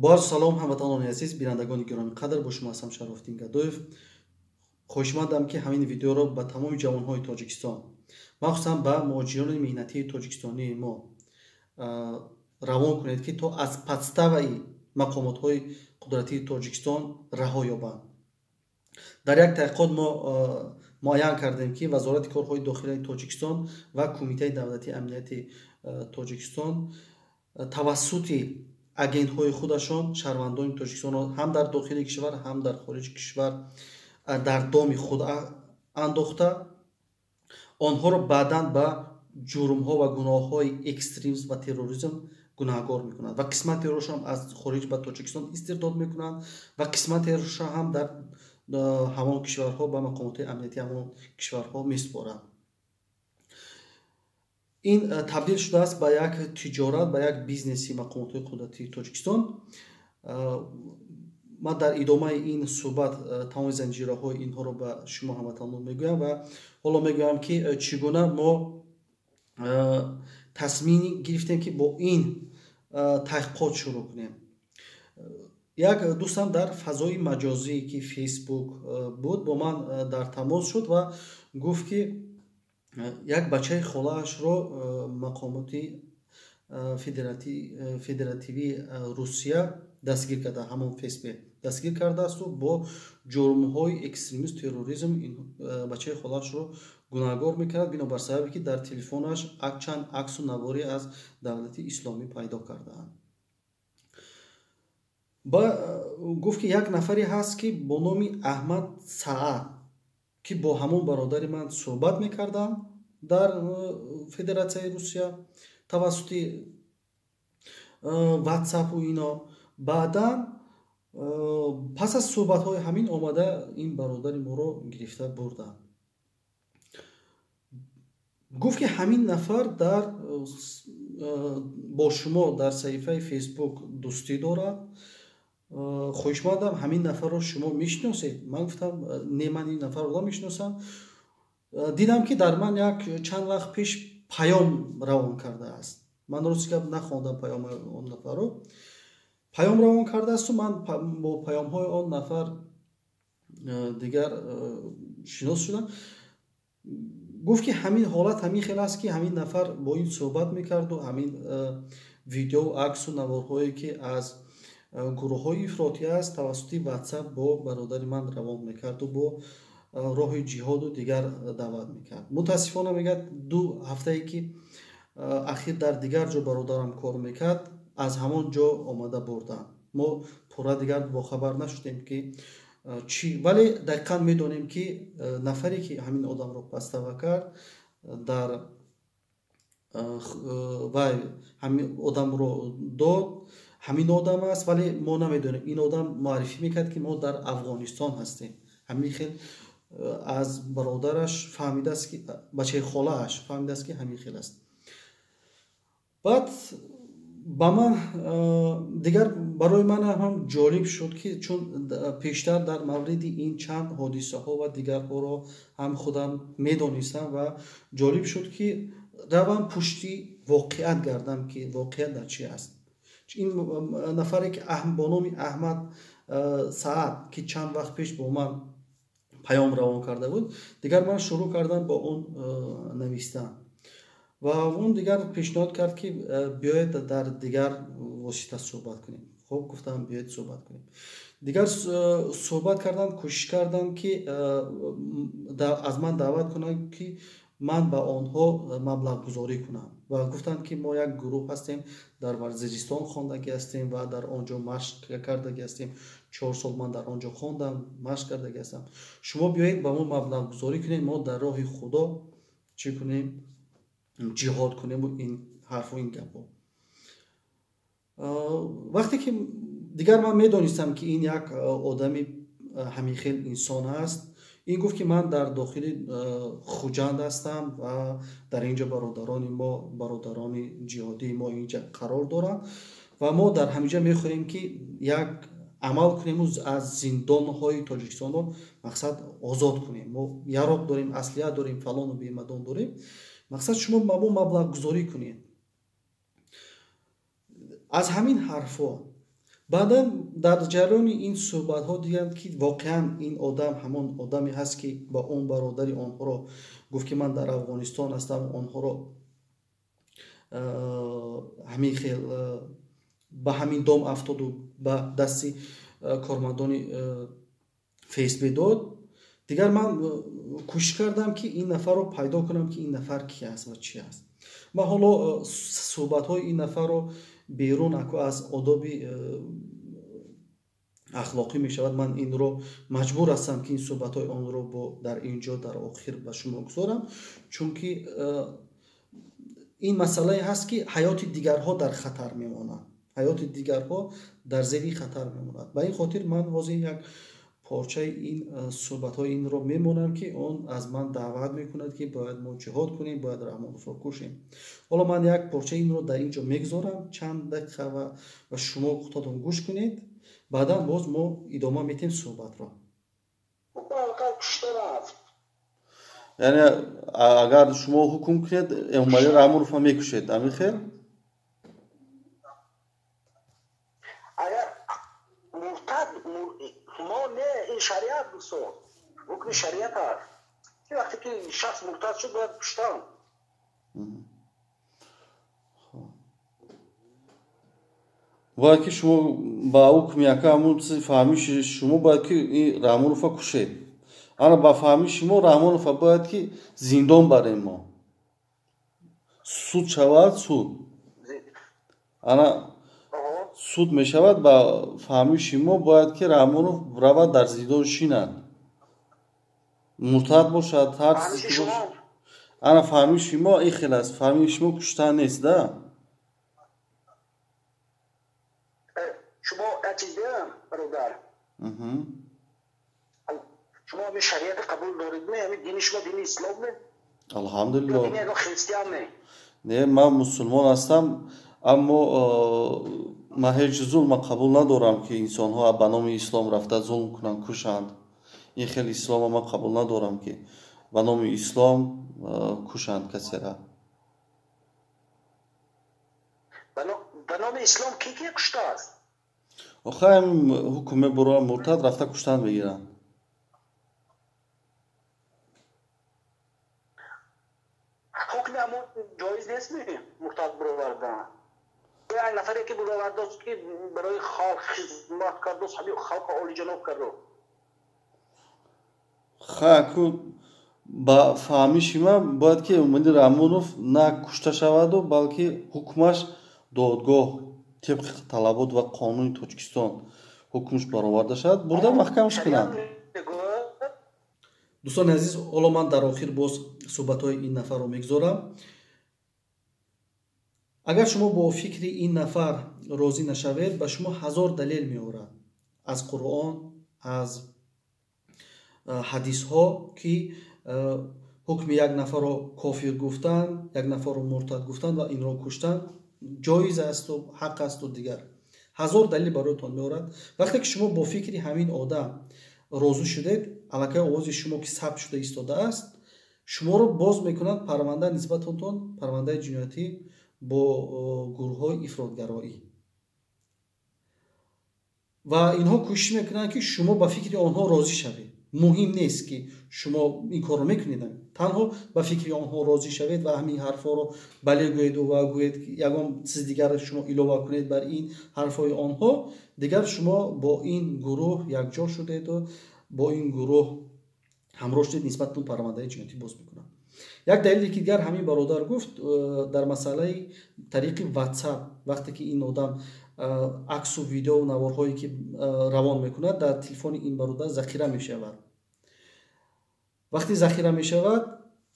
Боз салом, ҳамватанони азиз, бинандагони гиромиқадр, бо шумо ҳастам Шарофиддин Гадоев. Хоҳишмандам, ки ҳамин видеоро ба тамоми ҷавонҳои Тоҷикистон, махсусан ба муҳоҷирони меҳнатии тоҷикистонии мо равон кунед, ки то аз подставаи мақомотҳои қудратии Тоҷикистон раҳо ёбанд. Дар як таҳқиқот мо муайян кардем, ки Вазорати корҳои дохилаи Тоҷикистон ва Кумитаи давлатии амнияти Тоҷикистон тавассути агентҳои худашон шаҳрвандони Тоҷикистонро ҳам дар дохили кишвар, ҳам дар хориҷи кишвар дар доми худ андохта, онҳоро баъдан ба ҷурмҳо ва гуноҳҳои экстремизм ва терроризм гунаҳгор мекунанд ва қисматерошам аз хориҷ ба Тоҷикистон истирдод мекунанд ва қисматероша ҳам дар ҳамон кишварҳо ба мақомоти амниятии ҳамон кишварҳо месупоранд. Ин табдил шудааст ба як тиҷорат, ба як бизнеси мақомотҳои қудратии Тоҷикистон. Ман дар идомаи ин суҳбат тамоми занҷираҳои инҳоро ба шумо ҳамватанон мегӯям ва ҳоло мегӯям, ки чӣ гуна мо тасмим гирифтем, ки бо ин таҳқиқот шурӯъ кунем. Як дӯстам дар фазои маҷозӣ, ки Фейсбук буд, бо ман дар тамос шуд ва гуфт, ки як бачаи холаашро мақомоти федеративии Русия дастгир карда, ҳамон ФСБ дастгир кардаасту бо ҷурмҳои экстремизм, терроризм бачаи холаашро гунаҳгор мекард, бинобар сабабе ки дар телефонаш чанд аксу наворӣ аз давлати исломӣ пайдо кардаанд. Ба гуфт, ки як нафаре ҳаст, ки бо номи Аҳмад Саад, ки бо ҳамон бародари ман суҳбат мекарданд дар Федератсияи Русия тавассути Ватсапу ино. Баъдан пас аз суҳбатҳои ҳамин омада ин бародари моро гирифта бурданд. Гуфт, ки ҳамин нафар дар бо шумо дар саҳифаи Фейсбук дӯстӣ дорад. Хоҳишмандам, ҳамин нафарро шумо мешиносед? Ман гуфтам: «Не, ман ин нафарро намешиносам». Дидам, ки дар ман як чанд вақт пеш паём равон кардааст. Ман, рости гап, нахондам паёми он нафарро. Паём равон кардаасту ман бо паёмҳои он нафар дигар шинос шудам. Гуфт, ки ҳамин ҳолат ҳамин хел аст, ки ҳамин нафар бо ин суҳбат мекарду ҳамин видеоу аксу наворҳое, ки аз гурӯҳҳои ифротӣ аст, тавассути Ватсап бо бародари ман равон мекарду бо роҳи ҷиҳоду дигар даъват мекард. Мутаассифона, мегӯяд, 2 ҳафтае ки ахир дар дигар ҷо бародарам кор мекард, аз ҳамон ҷо омада бурданд. Мо пурра дигар бохабар нашудем, ки чӣ, вале дақиқан медонем, ки нафаре, ки ҳамин одамро подстава кард дар вай ҳамин одамро дод, ҳамин одам аст. Вале мо намедонем, ин одам муаррифӣ мекард, ки мо дар Афғонистон ҳастем. Ҳамин хел аз бародараш фаҳмидааст, ки бачаи холааш фаҳмидааст, ки ҳамин хел аст. Баъд ба ман дигар барои ман ҳам ҷолиб шуд, ки чун пештар дар мавриди ин чанд ҳодисаҳо ва дигарҳоро ҳам худам медонистам ва ҷолиб шуд, ки равам пушти воқеат гардам, ки воқеат дар чи аст. Ин нафаре, ки бо номи Аҳмад Саад, ки чанд вақт пеш бо ман паём равон карда буд, дигар ман шурӯъ кардам бо он навистан ва он дигар пешниҳод кард, ки биёед, дар дигар восита суҳбат кунем. Хуб, гуфтам, биёед, суҳбат кунем. Дигар суҳбат карданд, кӯшиш карданд, ки аз ман даъват кунанд, ки ман ба онҳо маблағгузорӣ кунам, ва гуфтанд, ки мо як гурӯҳ ҳастем, дар Вазиристон хондагӣ ҳастем ва дар он ҷо машқ кардагӣ ҳастем. 4 сол ман дар он ҷо хондам, машқ кардагӣ ҳастам. Шумо биёед, ба мо маблағгузорӣ кунед, мо дар роҳи Худо чӣ кунем, ҷиҳод кунему ин ҳарфу ин гапҳо. Вақте ки дигар ман медонистам, ки ин як одами ҳамин хел инсон аст. Ин гуфт, ки ман дар дохили Хуҷанд ҳастам ва дар ин ҷо бародарони мо, бародарони ҷиҳодии мо инҷа қарор доранд ва мо дар ҳаминҷа мехоҳем, ки як амал кунему аз зиндонҳои Тоҷикистонро, мақсад, озод кунем. Мо яроқ дорем, аслиҳа дорем, фалону бемадон дорем. Мақсад, шумо ба мо маблағгузорӣ кунед. Аз ҳамин ҳарфҳо Баъдан дар ҷараёни ин суҳбатҳо дидам, ки воқеан ин одам ҳамон одаме ҳаст, ки ба он бародари онҳоро гуфт, ки ман дар Афғонистон ҳастам, онҳоро ҳамин хел ба ҳамин дом афтоду ба дасти кормандони ФСБ дод. Дигар ман кӯшиш кардам, ки ин нафарро пайдо кунам, ки ин нафар ки аст ва чи аст. Ман ҳоло суҳбатҳои ин нафарро берун аз одоби ахлоқӣ мешавад, ман инро маҷбур ҳастам, ки ин суҳбатҳои онро дар ин ҷо дар охир ба шумо гузорам, чунки ин масъалае ҳаст, ки ҳаёти дигарҳо дар хатар мемонад, ҳаёти дигарҳо дар зери хатар мемонад. Ба ин хотир ман ҳозир як порчаи ин суҳбатҳои инро мемонам, ки он аз ман даъват мекунад, ки бояд мо ҷиҳод кунем, бояд Раҳмоновро кушем. Ҳоло ман як порчаи инро дар ин ҷо мегузорам чанд дақиқа ва шумо худатон гӯш кунед, баъдан боз мо идома метем суҳбатро. Яъне агар шумо ҳукм кунед, Эмомалӣ Раҳмоновро мекушед, ҳамин хел? Агар муртад мо не, ин шариат бисо, ҳукми шариат аст. Вақте ки шахс муртад шуд, бояд куштан. Бояд ки шумо ба ҳукми яка ҳамун чизи фаҳмиши шумо бояд ки ин Раҳмоновро кушед. Ана ба фаҳмиши шумо Раҳмоновро бояд ки зиндон барем мо. Суд шавад, суд. Ана суд мешавад, ба фаҳмиши мо бояд ки Раҳмонов равад дар зиндон шинад. Муртад бошад, ҳар чизе ки бошад. Ана фаҳмиши мо ин хел аст. Фаҳмиши шумо куштан нест, да? Шумо як чиз дорам, бародар. Шумо ҳамин шариатро қабул доред, не? Ҳамин дини шумо дини ислом не? Алҳамдулиллоҳ. Дини ягон христиан не? Не, ман мусулмон ҳастам, аммо ман ҳеҷ зулма қабул надорам, ки инсонҳо ба номи ислом рафта зулм кунанд, кушанд. Ин хел ислома ман қабул надорам, ки ба номи ислом кушанд касера. Ба номи ислом ки ки куштааст? Охир ҳамин ҳукм мебуранд, муртад рафта куштан мегиранд. Ҳукми ҳамон ҷоиз нест, муртад буровардан? Як нафаре ки буровардааст, ки барои халқ хизмат кардааст, ҳамин халқро олиҷаноб кардааст. Ха, ку ба фаҳмиши ман бояд ки Эмомалӣ Раҳмонов на кушта шаваду, балки ҳукмаш додгоҳ тибқи талабот ва қонуни Тоҷикистон ҳукмш бароварда шавад, бурда маҳкамаш кунанд. Дӯстони азиз, ҳоло ман дар охир боз суҳбатҳои ин нафарро мегузорам. Агар шумо бо фикри ин нафар розӣ нашавед, ба шумо 1000 далел меорад аз Қуръон, аз ҳадисҳо, ки ҳукми як нафарро кофир гуфтан, як нафарро муртад гуфтан ва инро куштан ҷоиз асту ҳақ асту дигар. 1000 далел бароятон меорад. Вақте ки шумо бо фикри ҳамин одам розӣ шудед, аллакай овози шумо ки сабт шуда истодааст, шуморо боз мекунанд парванда нисбататон, парвандаи ҷиноятӣ бо гурӯҳҳои ифротгароӣ. Ва инҳо кӯшиш мекунанд, ки шумо ба фикри онҳо розӣ шавед. Муҳим нест, ки шумо ин корро мекунед, танҳо ба фикри онҳо розӣ шавед ва ҳамин ҳарфҳоро бале гӯеду ва гӯед ягон чиз дигарро шумо илова кунед бар ин ҳарфҳои онҳо, дигар шумо бо ин гурӯҳ якҷо шудеду бо ин гурӯҳ ҳамроҳ шудед, нисбататон парвандаи ҷиноятӣ боз мекунанд. Як далеле ки дигар ҳамин бародар гуфт дар масъалаи тариқи WhatsApp, вақте ки ин одам аксу видеову наворҳое ки равон мекунад, дар телефони ин бародар захира мешавад. Вақте захира мешавад,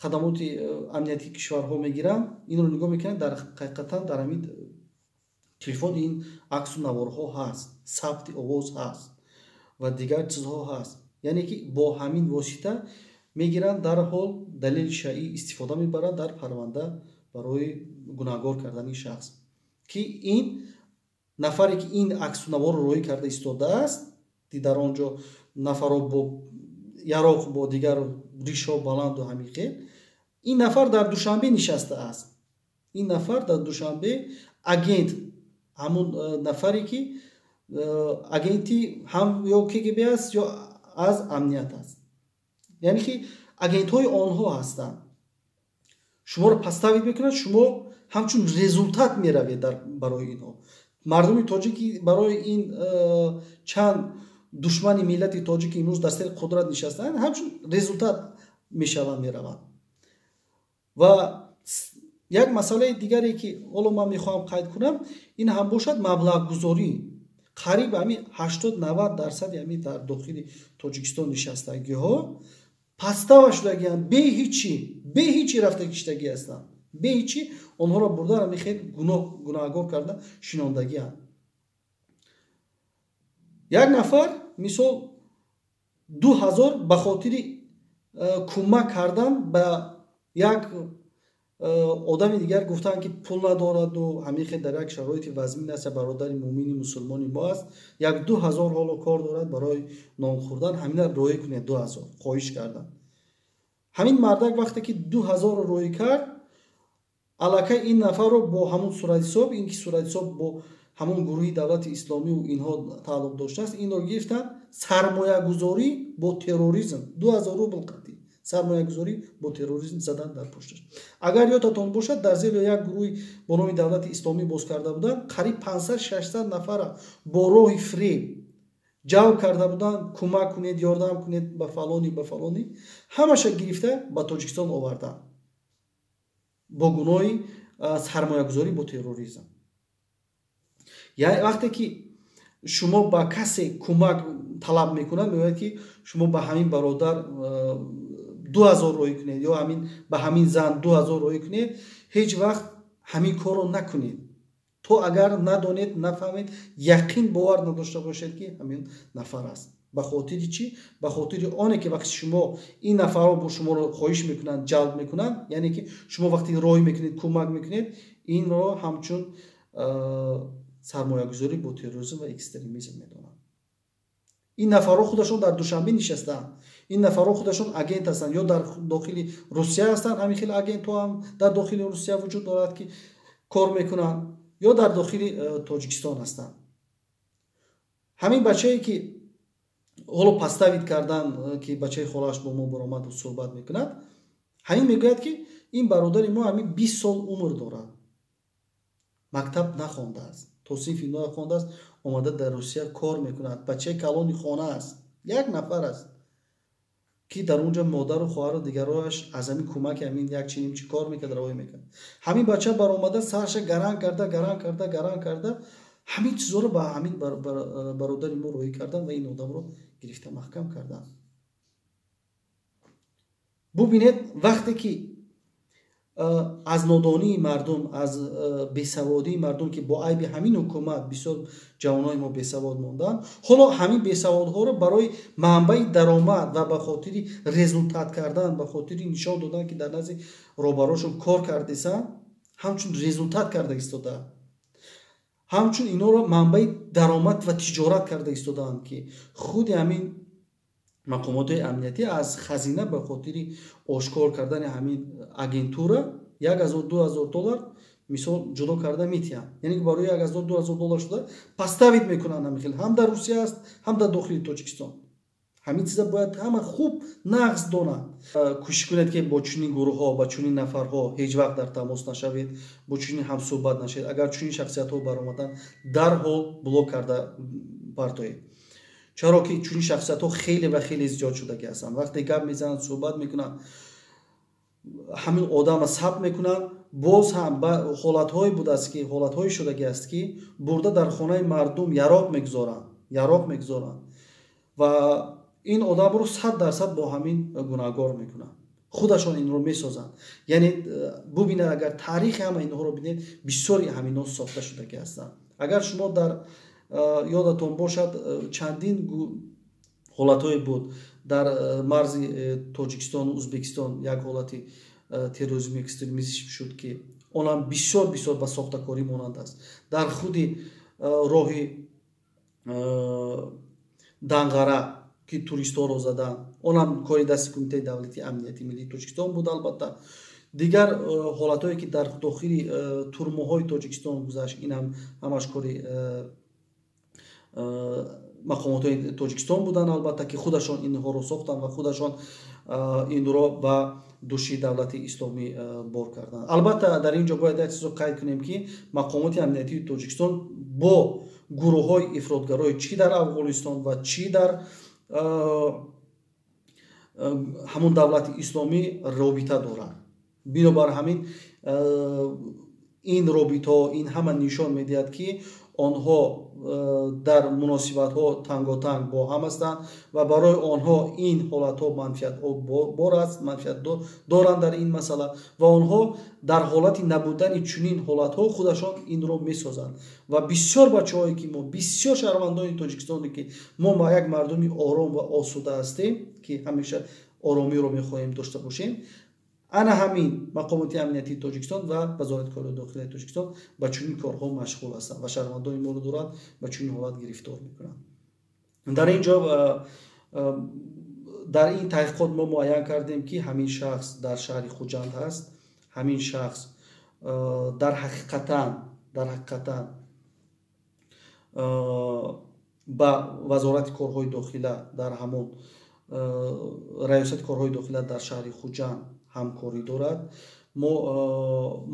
хадамоти амниятии кишварҳо мегиранд, инро нигоҳ мекунанд, дар ҳақиқатан дар ҳамин телефон ин аксу наворҳо ҳаст, сабти овоз ҳаст ва дигар чизҳо ҳаст. Яъне ки бо ҳамин восита мегиранд, дарҳол далели шаръӣ истифода мебаранд дар парванда барои гунаҳгор кардани шахс, ки ин нафаре ки ин аксу наворро роҳӣ карда истодааст, дар он ҷо нафарро бо яроқ, бо дигар ришҳо баланду ҳамин хел, ин нафар дар Душанбе нишастааст. Ин нафар дар Душанбе агент, ҳамун нафаре ки Агенти ҳам ё КГБ аст, ё аз амният аст, яъне ки агентҳои онҳо ҳастанд. Шуморо подставить мекунад, шумо ҳамчун результат меравед барои инҳо. Мардуми тоҷики барои ин чанд душмани миллати тоҷики имрӯз дар сари қудрат нишастаанд, ҳамчун результат мешаванд, мераванд. Ва як масъалаи дигаре, ки ҳоло ман мехоҳам қайд кунам, ин ҳам бошад маблағгузорӣ. Қариб ҳамин 80-90 дарсади ҳамин дар дохили Тоҷикистон нишастагиҳо подстава шудагианд, бе ҳичи, бе ҳичи рафта киштагӣ ҳастанд, бе ҳичи онҳоро бурдан, ҳамин хел гуноҳгор карда шинондагианд. Як нафар, мисол, 2000 ба хотири кӯмак кардан ба як одами дигар гуфтанд, ки пул надораду ҳамин хел дар як шароити вазмин аст, бародари муъмини мусулмони мо аст, як 2000 ҳоло кор дорад барои нон хӯрдан, ҳамина роҳӣ кунед, 2000 хоҳиш карданд. Ҳамин мардак вақте ки 2000-ро роҳӣ кард, аллакай ин нафарро бо ҳамун суратҳисоб, ин ки суратҳисоб бо ҳамун гурӯҳи Давлати Исломиву инҳо тааллуқ доштааст, инро гирифтанд, сармоягузорӣ бо терроризм, 2000 рубл қатӣ сармоягузорӣ бо терроризм задан дар пушташ. Агар ёдатон бошад, дар зери як гурӯҳи бо номи Давлати Исломӣ боз карда буданд, қариб 500-600 нафара бо роҳи фиреб ҷалб карда буданд: кӯмак кунед, ёрдам кунед ба фалони, ба фалони. Ҳамаша гирифта ба Тоҷикистон оварданд бо гуноҳи сармоягузорӣ бо терроризм. Вақте ки шумо ба касе кӯмак талаб мекунад, мегӯяд, ки шумо ба ҳамин бародар 2000 роҳӣ кунед ё ҳамин ба ҳамин зан 2000 роҳӣ кунед, ҳеҷ вақт ҳамин корро накунед, то агар надонед, нафаҳмед, яқин бовар надошта бошед, ки ҳамин нафар аст. Ба хотири чӣ? Ба хотири оне ки вақти шумо ин нафарҳо бо шуморо хоҳиш мекунанд, ҷалб мекунанд, яъне ки шумо вақте роҳӣ мекунед, кӯмак мекунед, инро ҳамчун сармоягузорӣ бо терроризм ва экстремизм медонанд. Ин нафарҳо худашон дар Душанбе нишастаанд, ин нафарҳо худашон агент ҳастанд ё дар дохили Русия ҳастанд. Ҳамин хел агентҳо ҳам дар дохили Русия вуҷуд дорад, ки кор мекунанд, ё дар дохили Тоҷикистон ҳастанд. Ҳамин бачае, ки ҳоло подставить кардан, ки бачаи холааш бо мо баромаду суҳбат мекунад, ҳамин мегӯяд, ки ин бародари мо ҳамин 20 сол умр дорад, мактаб нахондааст, то синфи нӯҳ хондааст, омада дар Русия кор мекунад, бачаи калони хона аст, як нафар аст, ки дар он ҷо модару хоҳару дигароаш аз ҳамин кӯмаки ҳамин як чиним чӣ кор мекард, равоя мекард. Ҳамин бача баромада, сарша гаран карда, гаран карда, гаран карда, ҳамин чизҳоро ба ҳамин бародари мо роҳӣ кардан ва ин одамро гирифта маҳкам карданд. Бубинед, вақте ки аз нодонии мардум, аз бесаводии мардум, ки бо айби ҳамин ҳукумат бисёр ҷавонои мо бесавод монданд, ҳоло ҳамин бесаводҳоро барои манбаи даромад ва ба хотири результат кардан, ба хотири нишон додан, ки дар назди роҳбарошон кор кардесанд, ҳамчун результат карда истодаанд, ҳамчун инҳоро манбаи даромад ва тиҷорат карда истодаанд, ки худи ҳамин мақомотҳои амниятӣ аз хазина ба хотири ошкор кардани ҳамин агентура 1000, 2000 доллар, мисол, ҷудо карда метиҳанд. Яъне ки барои 1000, 2000 доллар шуда подставить мекунанд. Ҳамин хел ҳам дар Русия аст, ҳам дар дохили Тоҷикистон. Ҳамин чиза бояд ҳама хуб нағз донанд. Кӯшиш кунед, ки бо чунин гурӯҳҳо, ба чунин нафарҳо ҳеҷ вақт дар тамос нашавед, бо чунин ҳамсӯҳбат нашавед. Агар чунин шахсиятҳо баромаданд, дарҳол блок карда партоед, чаро ки чунин шахсиятҳо хеле ва хеле зиёд шудагӣ ҳастанд. Вақте гап мезананд, суҳбат мекунанд, ҳамин одамро сабт мекунанд. Боз ҳам ҳолатҳое будааст, ки ҳолатҳое шудагӣ аст, ки бурда дар хонаи мардум яроқ мегузоранд, яроқ мегузоранд ва ин одамро 100% бо ҳамин гунаҳгор мекунанд, худашон инро месозанд. Яъне бубинед, агар таърихи ҳама инҳоро бинед, бисёри ҳаминҳо сохта шудагӣ ҳастанд. Агар шумо дар ёдатон бошад, чандин ҳолатҳое буд дар марзи Тоҷикистону Ӯзбекистон, як ҳолати терроризму экстремизм шуд, ки онам бисёр бисёр ба сохтакорӣ монанд аст. Дар худи роҳи Данғара, ки туристҳоро заданд, онам кори дасти Кумитаи давлатии амнияти миллии Тоҷикистон буд. Албатта, дигар ҳолатҳое, ки дар дохили турмоҳои Тоҷикистон гузашт, инам ҳамаш кори мақомотҳои Тоҷикистон буданд, албатта, ки худашон инҳоро сохтанд ва худашон инро ба души давлати исломӣ бор карданд. Албатта, дар ин ҷо бояд як чизро қайд кунем, ки мақомоти амниятии Тоҷикистон бо гурӯҳҳои ифротгарои чӣ дар Афғонистон ва чӣ дар ҳамон давлати исломӣ робита доранд. Бинобар ҳамин ин робитаҳо ин ҳама нишон медиҳад, ки онҳо дар муносибатҳо танготанг бо ҳам ҳастанд ва барои онҳо ин ҳолатҳо манфиатҳо бор аст, манфиат доранд дар ин масъала ва онҳо дар ҳолати набудани чунин ҳолатҳо худашон инро месозанд. Ва бисёр бачаҳое ки мо, бисёр шаҳрвандони Тоҷикистоне, ки мо як мардуми ором ва осуда ҳастем, ки ҳамеша оромиро мехоҳем дошта бошем, ана ҳамин мақомоти амниятии Тоҷикистон ва Вазорати корҳои дохилаи Тоҷикистон ба чунин корҳо машғул ҳастанд ва шаҳрвандони моро доранд ба чунин ҳолат гирифтор мекунанд. Дар ин ҷо, дар ин таҳқиқот мо муайян кардем, ки ҳамин шахс дар шаҳри Хуҷанд ҳаст. Ҳамин шахс дар ҳақиқатан ба Вазорати корҳои дохила, дар ҳамон Раёсати корҳои дохила дар шаҳри Хуҷанд ҳамкорӣ дорад. Мо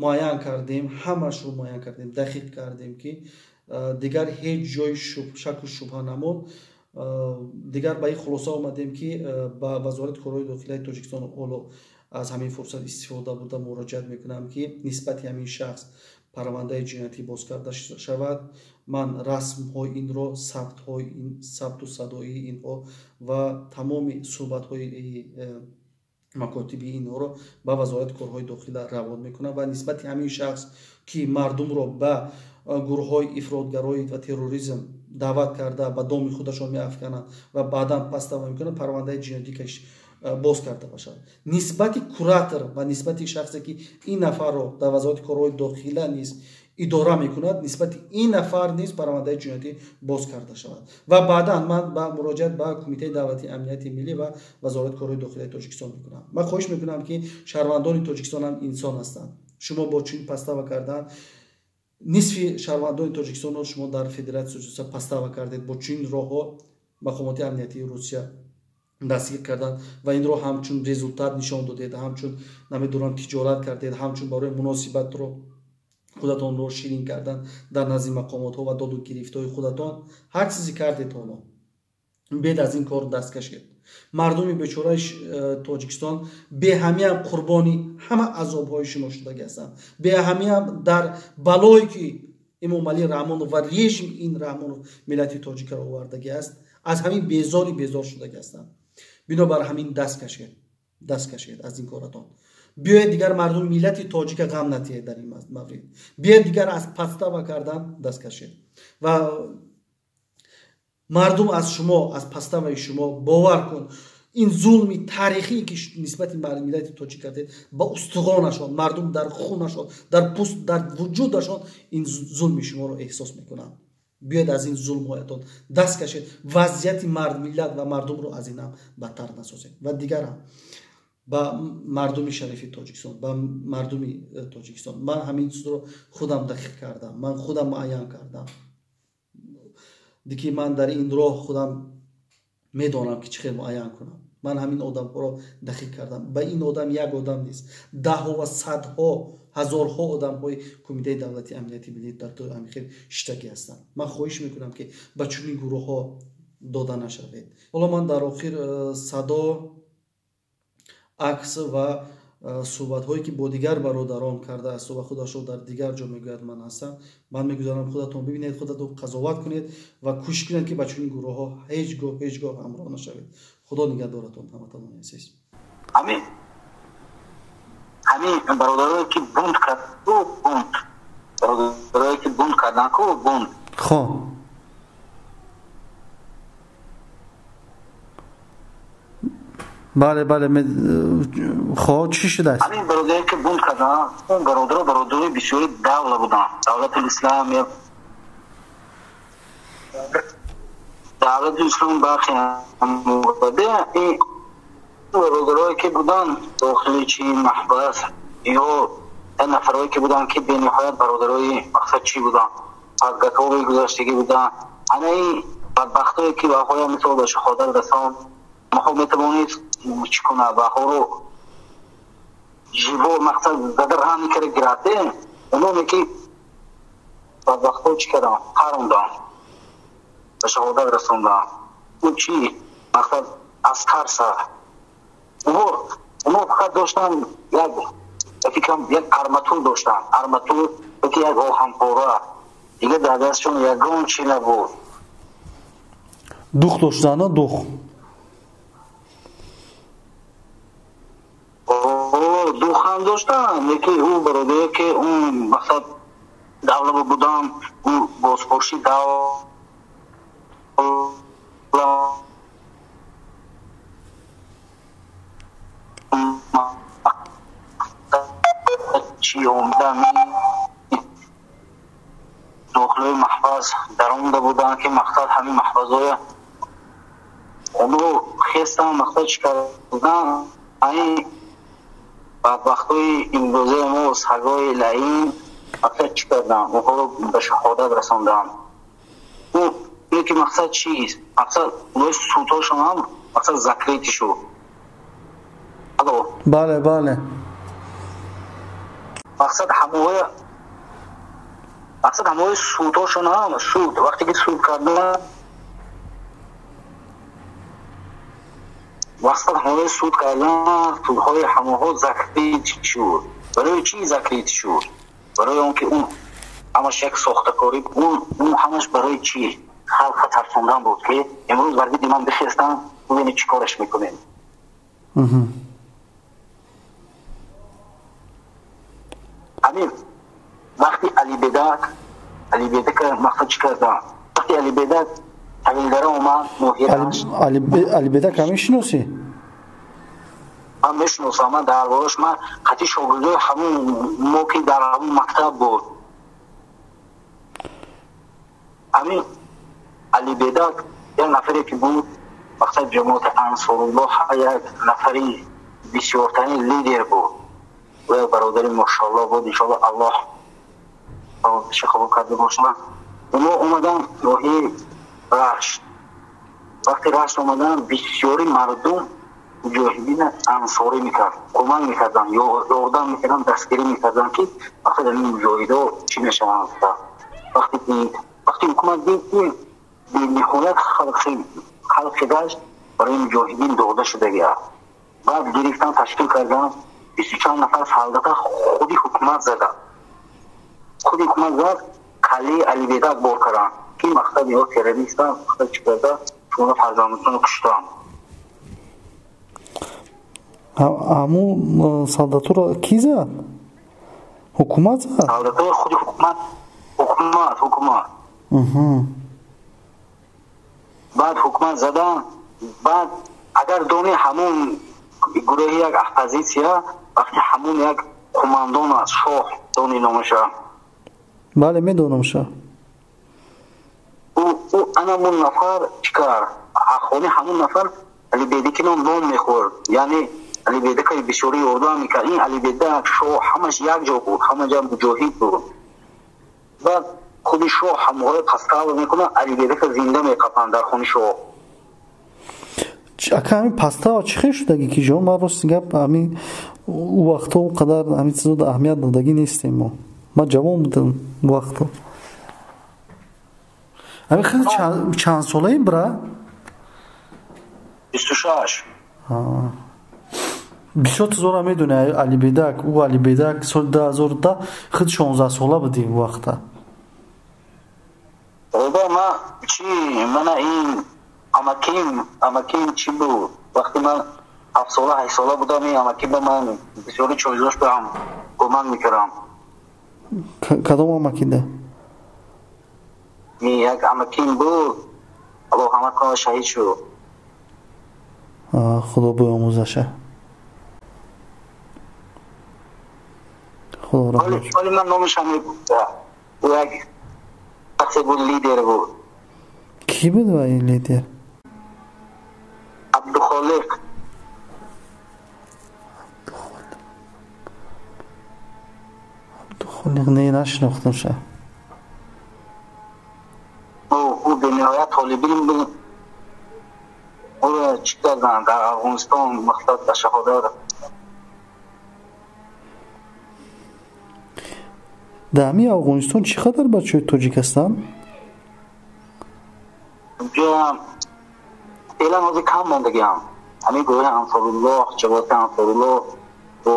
муайян кардем, ҳамашро муайян кардем, дақиқ кардем, ки дигар ҳеҷ ҷои шаку шубҳа намонд. Дигар ба ин хулоса омадем, ки ба Вазорати корҳои дохилаи Тоҷикистон ҳоло аз ҳамин фурсат истифода бурда муроҷиат мекунам, ки нисбати ҳамин шахс парвандаи ҷиноятӣ боз карда шавад. Ман расмҳои инро, сабтҳои сабту садоии инҳо ва тамоми суҳбатҳои макотиби инҳоро ба Вазорати корҳои дохила равон мекунам ва нисбати ҳамин шахс, ки мардумро ба гурӯҳҳои ифротгароӣ ва терроризм даъват карда, ба доми худашон меафкананд ва баъдан подстава мекунанд, парвандаи ҷиноятӣ боз карда бошад. Нисбати куратор ва нисбати шахсе, ки ин нафарро дар Вазорати корҳои дохила низ идора мекунад, нисбати ин нафар низ парвандаи ҷиноятӣ боз карда шавад. Ва баъдан ман ба муроҷиат ба Кумитаи давлатии амнияти миллӣ ва Вазорати корҳои дохилаи Тоҷикистон мекунам. Ман хоҳиш мекунам, ки шаҳрвандони Тоҷикистон ҳам инсон ҳастанд. Шумо бо чунин подстава кардан нисфи шаҳрвандони Тоҷикистонро шумо дар Федератсияи подстава кардед. Бо чунин роҳҳо мақомоти амниятии Русия дастгир карданд ва инро ҳамчун результат нишон додед, ҳамчун, намедонам, тиҷорат кардед, ҳамчун барои муносибатро худатонро ширин кардан дар назди мақомотҳо ва доду гирифтҳои худатон ҳар чизе кардед. Ҳоло бед аз ин кор даст кашед. Мардуми бечораи Тоҷикистон беҳамиям қурбони ҳама азобҳои шумо шудагӣ ҳастанд, беҳамиям дар балое, ки Эмомалӣ Раҳмонов ва режим ин Раҳмонов миллати тоҷикаро овардагӣ аст, аз ҳамин безори безор шудагӣ ҳастанд. Бинобар ҳамин даст кашед, даст кашед аз ин коратон. Биёед, дигар мардум, миллати тоҷика ғам натиҳед дар ин маврид. Биёед, дигар аз подстава кардан даст кашед. Ва мардум аз шумо, аз подставаи шумо, бовар кун, ин зулми таърихие, ки нисбати миллати тоҷик кардед, ба устухонашон мардум, дар хунашон, дар пӯст, дар вуҷудашон ин зулми шуморо эҳсос мекунанд. Биёед, аз ин зулмҳоятон даст кашед, вазъияти миллат ва мардумро аз ин ҳам бадтар насозед. Ва дигарам ба мардуми шарифи Тоҷикистон, ба мардуми Тоҷикистон, ман ҳамин чизро худам дақиқ кардам, ман худам муайян кардам, дики ман дар ин роҳ худам медонам, ки чӣ хел муайян кунам. Ман ҳамин одамҳоро дақиқ кардам. Ба ин одам як одам нест, даҳҳо ва садҳо, ҳазорҳо одамҳои Кумитаи давлатии амнияти миллӣ дар ҳамин хел шиштагӣ ҳастанд. Ман хоҳиш мекунам, ки ба чунин гурӯҳҳо дода нашавед. Ҳоло ман дар охир садо, акс ва суҳбатҳое, ки бо дигар бародарон кардааст ва худашро дар дигар ҷо мегӯяд ман ҳастам, ман мегузорам, худатон бибинед, худатон қазоват кунед ва кӯшиш кунед, ки ба чунин гурӯҳҳо ҳеҷ гоҳ, ҳеҷ гоҳ ҳамроҳ нашавед. Худо нигаҳдоратон, ҳамватанони азиз. Ҳамин бародарое, ки бунт кард, бунт, бародарое, ки бунт кардан ку, бунт. Хоб. Бале, хоб, чӣ шудааст? Ҳамин бародаре, ки бунт кардан, он бародаро бародарои бисёри давла буданд, Давлатул Ислам, Давлатул Ислом, бархе ин бародарое, ки буданд дохили чи маҳбас, ё нафарое, ки буданд, ки бениҳоят бародарои мақсад чӣ буданд, подготовка гузаштагӣ буданд. Анаи бадбахтое ки ваҳоя мисол ба шаҳодат расон, маҳо метавонед чӣ кунад ваҳоро живо мақсад зада рами кара гирате, ононе ки бадбахтҳо чӣ карданд? Паронданд, ба шаҳодат расонданд. Ӯ чӣ мақсад аз тарса. Оно фақат доштанд як фикрам як арматур доштанд, арматур ки як оҳанпора, дига дар дастшон ягон чӣ набуд. Дух доштанд, дух. Духам доштанд, лекин ӯ бародаре ки он мақсад давлаба будам, ӯ бозпурсӣ давла чӣ омада дохилои маҳбас даромада буданд ки мақсад ҳамин маҳбазоя оно хестан мақсад чӣ кардан, ҳамин бадбахтҳои имрӯзаи мо сагои лаин мақсад чӣ карданд? Онҳоро ба шаҳодат расонданд. Ӯ ки мақсад чист? Мақсад онои судҳошон ҳам мақсад закрити шуд. Алло. Бале, бале. Мақсад ҳамоҳоя мақсад ҳамоҳои судҳошон ҳам суд вақте ки суд кардан мақсад ҳамоҳои суд кардан судҳои ҳамоҳо закрит шуд. Барои чӣ закрит шуд? Барои он ки он ҳамаш як сохтакорӣ, он ҳамаш барои чӣ? Халқа тарсондан буд ки имрӯз бар зидди ман бихестанд, бубинед чӣ кораш мекунем. Ҳамин вақти Алибедак, Алибедака мақсад чӣ карданд? Вақти Алибедак тавилдара омад ноҳияаш. Алибедака мешиносӣ? Ман мешиносам, ман дар борааш ман қатъи шогирдои ҳамун мо ки дар ҳамун мактаб буд. Ҳамин Алибедак як нафаре ки буд, мақсад ҷамоати Ансоруллоҳ як нафари бисёртарин лидер буд. Ӯ як бародари мошаллоҳ буд, иншоаллоҳ Аллоҳ қабул карда бошад. Оно омаданд ноҳияи Рашт. Вақти Рашт омаданд, бисёри мардум муҷоҳидина ансорӣ мекард, кӯмак мекарданд, ёрдам мекарданд, дастгирӣ мекарданд ки мақсад ҳамин муҷоҳидо чӣ мешаванд. Вақти ҳукумат дид ки бениҳоят халқи Рашт барои муҷоҳидин дода шудагиаст, баъд гирифтан ташкил карданд, бисту чанд нафар солдата худи ҳукумат заданд. Худи ҳукумат зад, каллаи Алибедак бор карданд ки мақсад ё террористанд, мақсад чӣ карда шуморо фарзандатонро куштанд. Ҳамун солдатуро кӣ зад? Ҳукумат зад? Солдатуро худи ҳукумат, ҳукумат, ҳукумат. Баъд ҳукумат задан, баъд агар дони ҳамун гурӯҳи як оппозитсия, вақти ҳамун як қумандон аст, шоҳ дони номаша. Бале, медонам ша. Ӯ анамун нафар чӣ кард? Ахони ҳамун нафар Алибедики ном нон мехӯрд, яъне Алибедака бисёри ёрдам мекард. Ин Алибедак, шоҳ ҳамаш як ҷо буд, ҳама ҷо муҷоҳид буд. Баъд худи шоҳ ҳамоҳоя пастава мекунад, Алибедака зинда меқапанд дар хони шоҳ. Ака ҳамин пастава чӣ хел шудаги ки ҷо? Ман рости гап ҳамин ӯ вақтҳо он қадар ҳамин чизода аҳамият додагӣ нестем мо. Ман ҷавон будам ӯ вақтҳо. Ҳамин хел чанд солаи бра? 26. Бисёр чизоро медони Алибедак, ӯ Алибедак соли 2010 худ 16 сола будӣ ӯ вақта. Бародар, ман чӣ мана ин амаким чӣ буд? Вақти ман 7 сола, 8 сола будам, ин амаким ба ман бисёри чойзош ба ҳам кӯмак мекардам. Кадом амакида? Як амаким буд, Аллоҳ раҳмат кунад, шаҳид шуд. Худо биомӯзаша. Худо раҳмат. Вале ман номашам мегуфтам. Ӯ як шахсе буд, лидер буд. Кӣ буд ва ин лидер? Абдухолиқ. Абдухолиқ не, нашинохтам ша. Ӯ бениҳоят карданд дар Афғонистон, мақсад ба шаҳодат. Дар ҳамин Афғонистон чӣ қадар бачаҳои тоҷик ҳастанд? Феълан ҳозир кам мондагиам. Ҳамин гурӯҳи Ансоруллоҳ, ҷамоати Ансоруллоҳ бо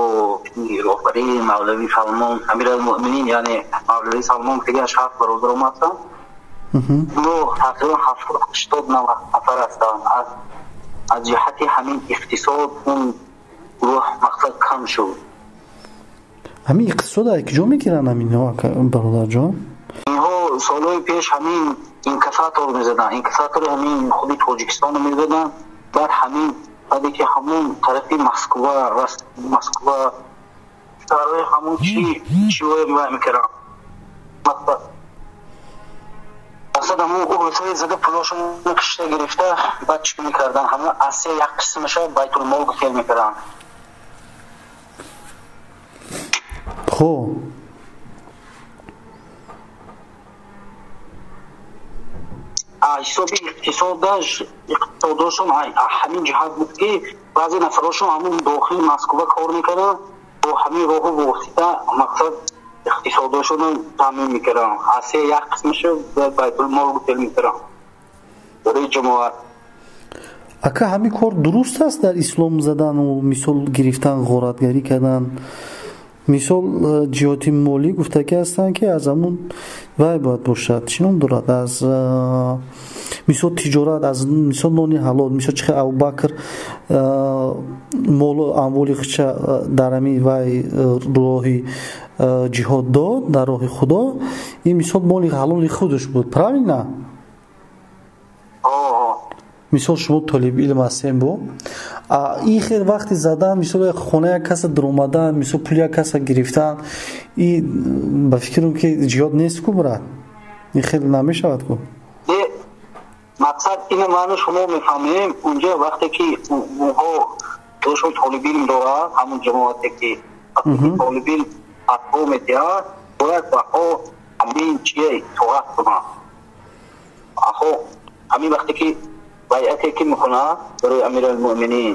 роҳбарии Мавлави Салмон, Амиралмуъминин, яъне Мавлави Салмон дигар ҳафт бародаром ҳастанд. Онҳо тақрибан 70-80 нафар ҳастанд. Аз ҷиҳати ҳамин иқтисод он гурӯҳ мақсад кам шуд. Ҳамин иқтисод аз куҷо мегиранд ҳаминҳо, бародарҷон? Инҳо солҳои пеш ҳамин инкассатор мезаданд, инкассатори ҳамин худи Тоҷикистонро мезаданд. Баъд ҳамин баъде ки ҳамун тарафи Москва, Москва барои ҳамун чиҳое мекарданд, мақсад ҳамун урусҳои зада пулошонро кишта гирифта, баъд чӣ мекарданд? Ҳамун аз се як қисмаша байтулмол гусел мекарданд. Хуб, ҳисоби иқтисодашон ҳамин ҷиҳат буд, ки баъзе нафарошон ҳамун дохили Москва кор мекарданд, бо ҳамин роҳу восита мақсад иқтисодашонро таъмин мекарданд. Аз се як қисмашо байтулмол гусел мекарданд барои ҷамоат. Ака, ҳамин кор дуруст аст дар ислом задану мисол гирифтан, ғоратгарӣ кардан? Мисол ҷиҳати молӣ гуфтагӣ ҳастанд, ки аз ҳамун вай бояд бошад, чӣ ном дорад, аз мисол тиҷорат, аз мисол нони ҳалол, мисол чӣ хел Абубакр молу амволи худша дар ҳамин вай роҳи ҷиҳод дод, дар роҳи Худо, ин мисол моли ҳалоли худаш буд, правильно? Мисол шумо толиби илм ҳастем, бо ин хел вақти задан, мисол хона як каса даромадан, мисол пули як каса гирифтан, и ба фикрам ки ҷиҳод нест ку, брат, ин хел намешавад ку. Мақсад ина маъно шумо мефаҳмем, унҷа вақте ки онҳо дошон толиби илм дорад, ҳамун ҷамоате ки толиби илм фатво медиҳад, бояд баҳо ҳамин чие итоат кунанд. Аҳо ҳамин вақте ки байъате ки мекунад барои Амиралмуъминин,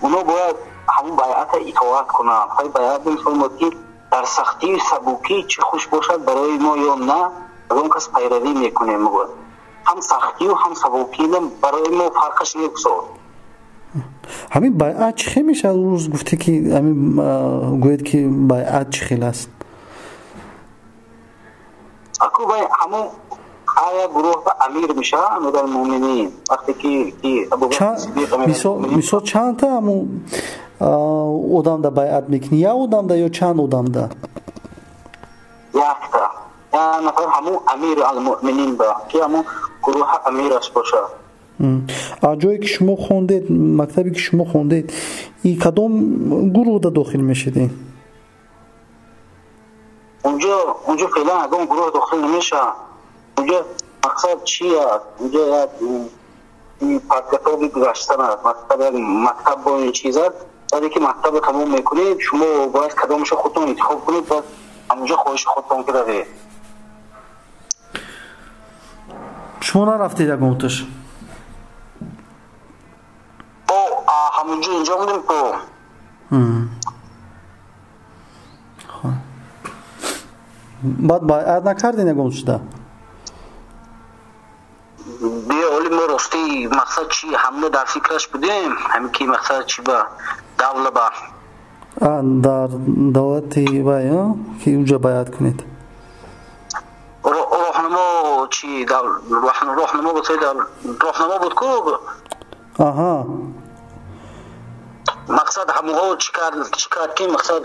онҳо бояд ҳамун байъата итоат кунанд. Ҳай байъат мефармояд, ки дар сахтию сабукӣ чӣ хуш бошад барои мо ё на, аз он кас пайравӣ мекунем. Мегӯяд ҳам сахтию ҳам сабукӣ барои мо фарқаш мегузорад. Ҳамин байъат чӣ хел мешавад? Рӯз гуфте ки ҳамин гӯед ки байъат чӣ хел аст? Аку вай ҳамун ҳар як гурӯҳ ба амир мешавад, Амиралмуъминин. Вақте ки мисол чандта ҳамун одамда байъат мекунӣ? Як одамда ё чанд одамда? Якта, як нафар ҳамун амир алмуъминин ба ки ҳамун гурӯҳ амираш бошад. А ҷое ки шумо хондед, мактабе ки шумо хондед, и кадом гурӯҳда дохил мешудед? Унҷо феълан ягон гурӯҳ дохил намешавад. Унҷо мақсад чи аст? Унҷо як подготовки гузаштан аст. Мактаб як мактаб бо ин чиз аст. Баъде ки мактабро тамом мекунед, шумо бояд кадомашо худтон интихоб кунед, баъд ҳамунҷо хоҳиши худтон ки равед. Шумо нарафтед ягонташ? Мо ҳамунҷо инҷо будем ку. Баъд байъат накардед ягон шуда? Биё, оли мо рости мақсад чи ҳамно дар фикраш будем, ҳамин ки мақсад чи ба давла ба дар давлати вай ки унҷо байъат кунед? Роҳнамо чи роҳнамо буд, роҳнамо буд ку. Аҳа, мақсад ҳамонҳо чӣ кард ки мақсад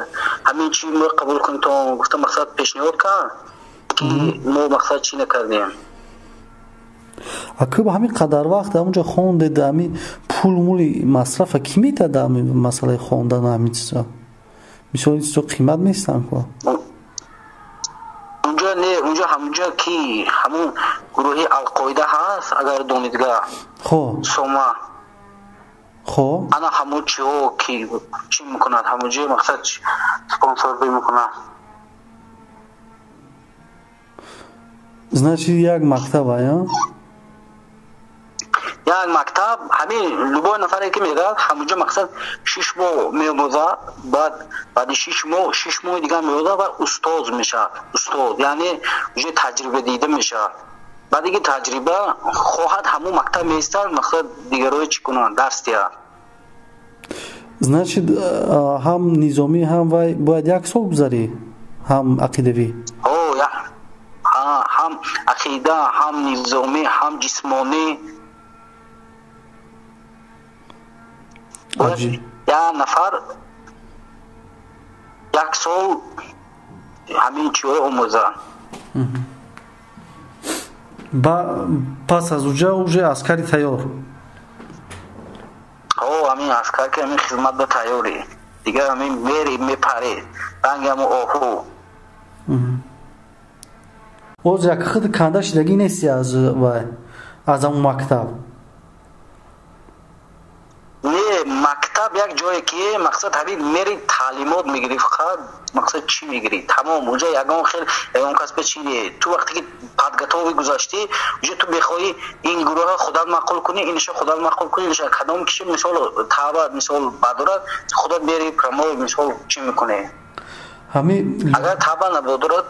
ҳамин чи мо қабул кунтон гуфта, мақсад пешниҳод кард, ки мо мақсад чӣ накардем. Ака, ҳамин қадар вақт ҳамунҷо хондед, ҳамин пул мули масрафа кӣ метад ҳамин масъалаи хондан, ҳамин чизо? Мисол ин чизо қимат нестанд ку? Унҷо не, унҷо ҳамунҷо ки ҳамун гурӯҳи Алқоида ҳаст, агар донидга. Хоб. Сома. Хоб. Ана ҳамун чиҳо ки чӣ мекунад, ҳамунҷо мақсад спонсорӣ мекунад. Значит, як мактаба, я? Як мактаб ҳамин любой нафаре ки меравад, ҳамунҷо мақсад 6 моҳ меомӯзад, баъд баъди 6 моҳ 6 моҳи дигар меомӯзад ва устоз мешавад. Устоз яъне уже таҷриба дида мешавад. Баъд диги таҷриба хоҳад ҳамун мактаб меистад, мақсад дигарои чӣ кунанд, дарс диҳад. Значит, ҳам низомӣ, ҳам вай бояд як сол гузарӣ, ҳам ақидавӣ. Ҳам ақида, ҳам низомӣ, ҳам ҷисмонӣ. Як нафар як сол ҳамин чиҳоро омӯзад. Пас аз уҷа уже аскари тайёр. Ҳамин аскар ки ҳамин хизмат ба тайёрӣ. Дигар ҳамин мери мепарӣ, ранги ҳамун оҳу. Боз як худ канда шидагӣ нести аз вай, аз ҳамун мактаб? Не, мактаб як ҷое ки мақсад ҳамин мери таълимот мегирӣ, фақат мақсад чӣ мегирӣ, тамом. Уҷа ягон хел ягон кас ба чӣ не. Ту вақте ки подготовӣ гузаштӣ, уҷа ту мехоҳӣ ин гурӯҳро худат маъқул кунӣ, иниша худат маъқул кунӣ, иниша кадом киши мисол таба мисол бадорад, худат мери прямой мисол чӣ мекунӣ. Агар таба набодорад,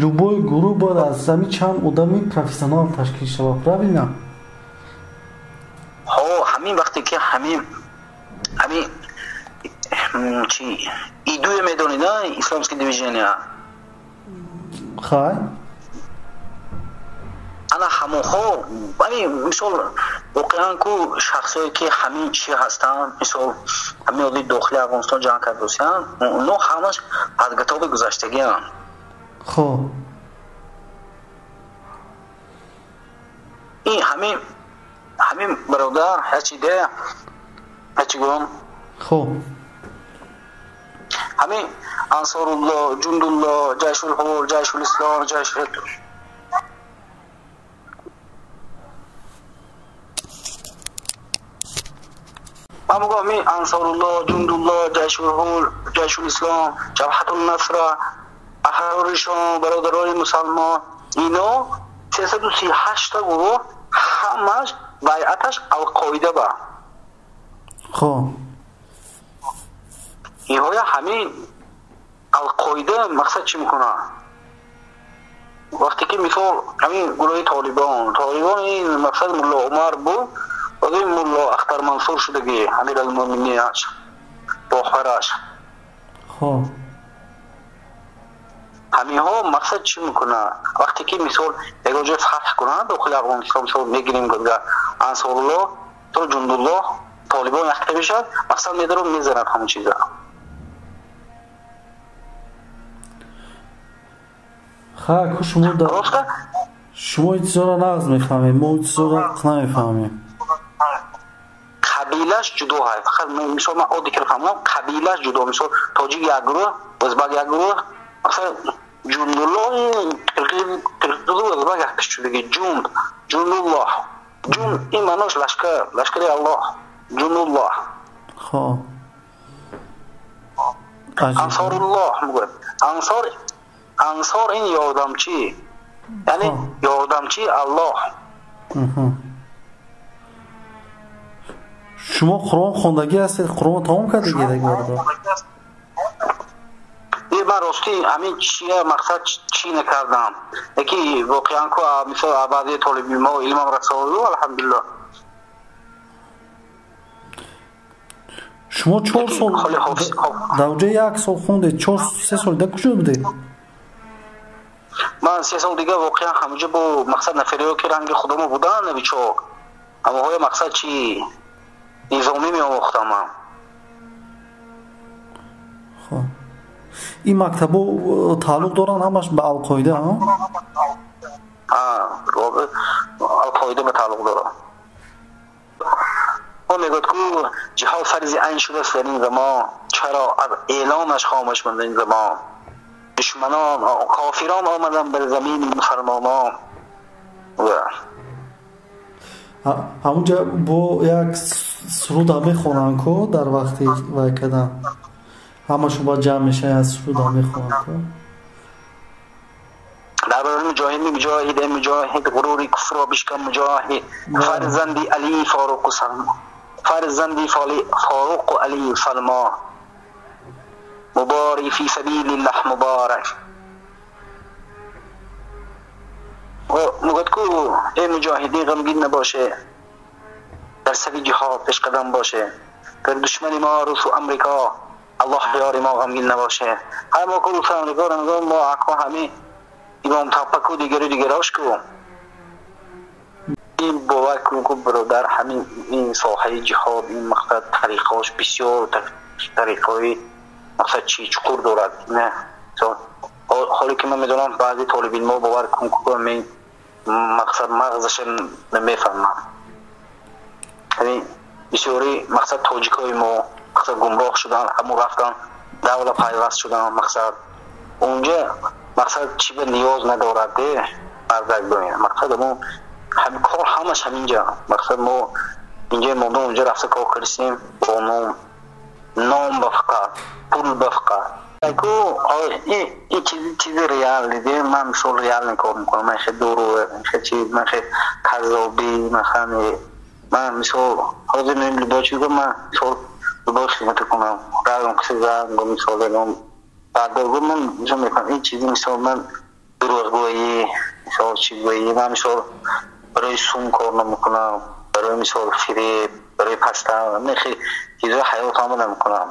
любой гурӯҳ бояд аз ҳамин чанд одами профессионал ташкил шавад, правильно? Ҳо, ҳамин вақте ки ҳамин чи идуе медонӣ, на исламский движения? Хай. Ана ҳамонҳо, ҳамин мисол воқеан ку шахсое ки ҳамин чи ҳастанд, мисол ҳамин оди дохили Афғонистон ҷанг кардосиянд, онҳо ҳамаш подготовки гузаштагианд. Хоб. Ин ҳамин бародар ҳачи де ҳачи гум. Хоб. ҳамин Ансорулло, Ҷундулло, Ҷайшул Ҳур, Ҷайшул Ислом, Ҷайшул ман мегӯям ҳамин Ансорулло, Ҷундулло, Ҷайшул Ҳур, Ҷайшул Ислом, Ҷабҳатун Насра, Аҳрори Шом, бародарони мусалмон, ино 338 та гурӯҳ ҳамаш байъаташ Алқоида ба. Хоб. Инҳоя ҳамин Алқоида мақсад чӣ мекунад? Вақте ки мисол ҳамин гурӯҳи Толибон, Толибон ин мақсад Мулло Умар буд, баъд Мулло Ахтар Мансур шудагӣ, Амиралмӯъмининаш, роҳбараш. Хоб. Ҳаминҳо мақсад чӣ мекунад? Вақте ки мисол ягон ҷой фатҳ кунанд дохили Афғонистон, мисол мегирем гуфта Ансорулло то Ҷундулло, Толибон якта мешавад, мақсад медорад мезанад ҳамон чиза. Ха, ку шумо шумо ин чизоро нағз мефаҳмед, мо ин чизоро намефаҳмем. Қабилаш ҷудо ҳай. Фақат мисол ман оддӣ ки фаҳмам, қабилаш ҷудо. Мисол тоҷик як гурӯҳ, ӯзбак як гурӯҳ, масалан Ҷундулло қирғиз ӯзбак якта шудагӣ. Ҷунд, Ҷундуллоҳ. Ҷунд ин маънош лашкар, лашкари Аллоҳ. Ҷундуллоҳ. Хоб. Ансоруллоҳ мегӯяд. Ансор, ансор ин ёрдамчӣ, яъне ёрдамчии Аллоҳ. Шумо Қуръон хондагӣ ҳастед? Қуръон тамом кардагӣ бародар? Не, ман ростӣ ҳамин чия мақсад чӣ накардам. Яки воқеан ку мисол баъзе толибилмҳо илмам расоду, алҳамдулиллоҳ. Шумо 4 сол дар уҷа як сол хондед, 4-3 сол дар куҷо будед? Ман 3 сол дига воқеан ҳамуҷа бо мақсад нафариҳо ки ранги худамо буданд, новичок, ҳамоҳоя мақсад чи низомӣ меомӯхтам ман. Хоб. Ин мактабҳо тааллуқ доранд ҳамаш ба Алқоида, ҳа? Алқоида ба тааллуқ дорад. О мегӯяд ку ҷиҳод фарзи айн шудааст дар ин замон, чаро аз эълонаш хомӯш монд ин замон? Душманон, кофирон омаданд бар замини мусалмонон. Ҳамунҷа бо як суруда мехонанд ку дар вақти вай кардан, ҳамашон бояд ҷамъ мешаванд, як суруда мехонанд ку. Дар барои مجاهد مجاهد مجاهد غرور کفر را بشکن مجاهد فرزندی علی فاروق و سلمان فرزندی فاروق و علی سلمان مباری فی سبیل الله مبارک. مگد کو ای مجاهدی غمگین نباشه، در صف جهاد پیش قدم باشه، در دشمن ما روس و امریکا الله یار ما غمگین نباشه. هر ما کو روس و امریکا رو نگاه ما عقا همه امام تاپکو دیگری دیگراش کو. این باور کن که برادر همین این ساحه جهاد این مقصد طریقاش بسیار طریقای مقصد چی چقور دارد. نه حالی که من میدونم بعضی طالب علما باور کن که من مقصد مغزش نمیفهمم. یعنی بسیاری مقصد تاجیکای ما مقصد گمراه شدن، همون رفتن دولت پیوست شدن، مقصد اونجا مقصد چی به نیاز ندارد مردک باید مقصد ما هم کار همش همینجا مقصد ما اینجا مردم اونجا رفته کار کردیم با نام نام بفقط پول بفقط کو این چیز ریال دیده. من مثال ریال نکار میکنم، من خیلی دروغ، خیلی چیز، من خیلی کذابی، من مثال حاضر نیم لباس چیز من مثال لباس خدمت کنم روم کسی زن گم مثال بگم بعد من مثال میکنم این چیزی مثال من دروغگویی مثال چی گویی من مثال برای سوم کار نمیکنم، برای مثال فریب، برای پستن، من خیلی چیزای حیات هم نمیکنم.